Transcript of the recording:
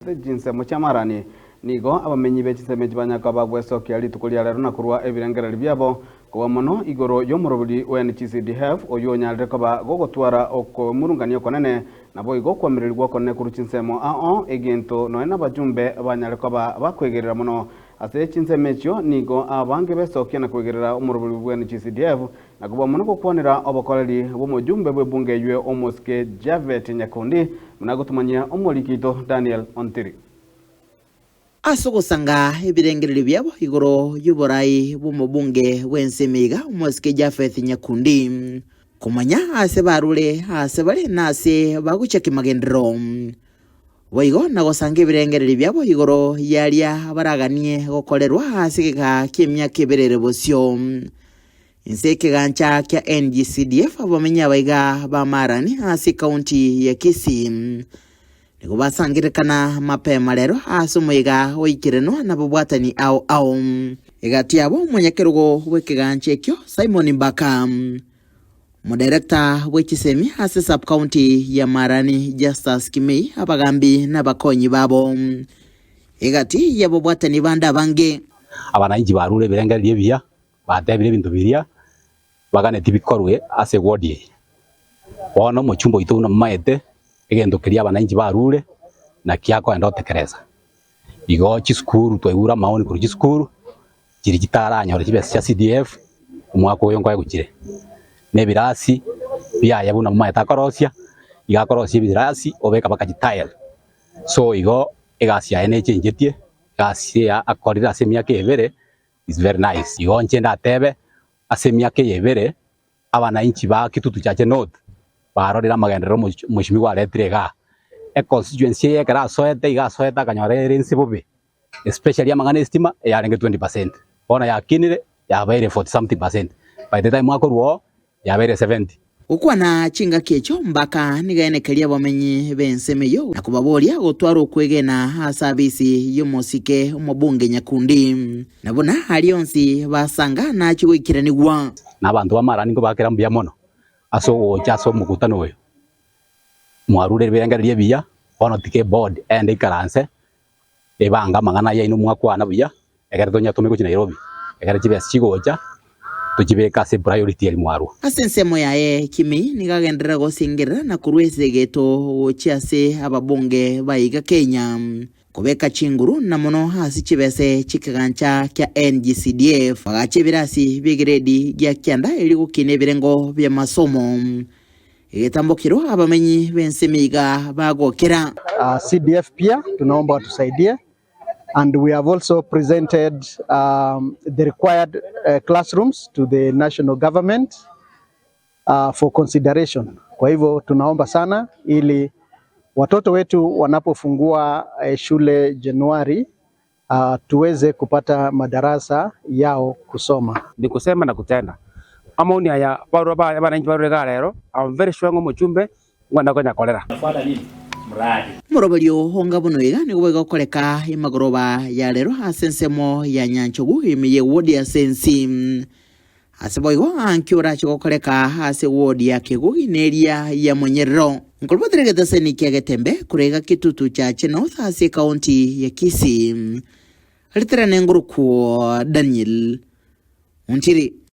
Ase chinsemo chi'amarani nigo abamenyi be chinsemo echi banyare koba bagwesokia rituko ria rero na korua ebirengererio biabo kobua mono igoro y'omoroberi o NGCDF oyio onyarire koba gogotwara okwemurungania okonene naboigo okoamererigwa okonene korwa chinsemo ao egento nonya nabajumbe banyare koba bakwegerera mono ase chinsemo echio nigo abange besokia na kwegerera omoroberi bwa NGCDF na kobua mono gokwanera obokoreri bw'omojumbe bw'ebunge eywe omosike Japhet Nyakundi buna agotumanyia omoriki oito Daniel Ontiri. Ase ogosanga ebirengererio biabo igoro y'oborai bw'omobunge bw'ense emiga omosike Japheth Nyakundi, komanya aase barure, aase bare, na aase bagochia kemagenderero. Boigo na gosanga ebirengererio biabo igoro y'aria baraganie gokorerwa ase egeka ki'emiaka ebere ere bosio. Inse ekegancha kia NGCDF abamenyi abaiga ba Marani ase ekaunti ya Kisii nigo basangererekana mapema rero ase omoyega oikerenwa nababwatani ao ao. Egati yabo omonyakerogo bw'ekegancha ekio Simon Mbaka, Omoderekta bwe chisemi ase sub-county ya Marani Justus Kimei, abagambi na abakonyi babo egati y'ababwatani bande abange. Abananchi barure ebirengererio ebiya, batebire ebinto biria baganetie bikorwe ase eward eye. Bono omochumba oito buna momaete, egento keria abananchi barure nakio akoenda gotekereza. Igo chisukuru twaigure amaoni korwa chisukuru, chiria chitaranyore chibesa chia CDF, omwaka oyo nkoegwa chire. Na ebirasi biaye buna momaete akorosia, iga akorosia ebirasi obeka mpaka chitile. So igo egasi yaye nechenchetie, egasi eye akorire ase emiaka ebere is very nice. Igo inche ndatebe ase emiaka eye ebere, abananchi ba Kitutu Chache North barorire amagenderero omweshimiwa aretire igaa. Econstituency eye ekero asoete iga asoete akanyora ere inse bobe, especially amang'ana estima eyarenge 20 percent, bono yakinire yabeire 40 something percent, by the time akorwa oo yabeire 70. Gokwana chingaki echio mbaka nigaenekerie abamenyi b'ensemo eyio na kobaboria gotwara okwegena ase abisi y'omosike omobunge Nyakundi, na buna aria onsi basanga nachie goikeranigwa. Na abanto b'amarani nkobakera mbuya mono ase ogocha ase omokutano oyo. Mwarure ebirengererio ebiya, bono tiga eboard ende ikaranse ebange amang'ana aya aino mwakwana buya, ekero tonyatome gochia Nairobi, ekero chibesa chigocha tochibeke ase epriority eria mwarwa. Ase ensemo yaye Kimei nigo agenderera gosingerera na korua esegeto gochia ase ababunge ba iga Kenya kobeka chinguru na mono ase chibese chi'ekegancha kia NGCDF bagacha ebirasi bi'egredi gia kianda erio gokina ebirengo bi'amasomo. Egetambokero abamenyi b'ensemo iga bagokera. CDF pia tunaomba watusaidie and we have also presented the required classrooms to the national government for consideration. Kwa hivyo tunaomba sana ili watoto wetu wanapofungua shule Januari tuweze kupata madarasa yao kusoma. Ni kusema na kutenda. Amaoni aya barua ba abananchi barure iga rero, I'm very sure ng'a omochumbe ngwenda konyakorera. Omoroberio onga buna oiga nigo boigo okoreka emagoroba ya rero ase ensemo ya Nyanchogu ime ye ward ya Sensi. Ase boigo anki orache gokoreka ase ward ya Kegogi na eria ya Monyerero. Nkorobotera egetaseni kia Getembe korwa iga Kitutu Chache North ase ekaunti ya Kisii. Ritera nengorokwo Daniel Onchiri.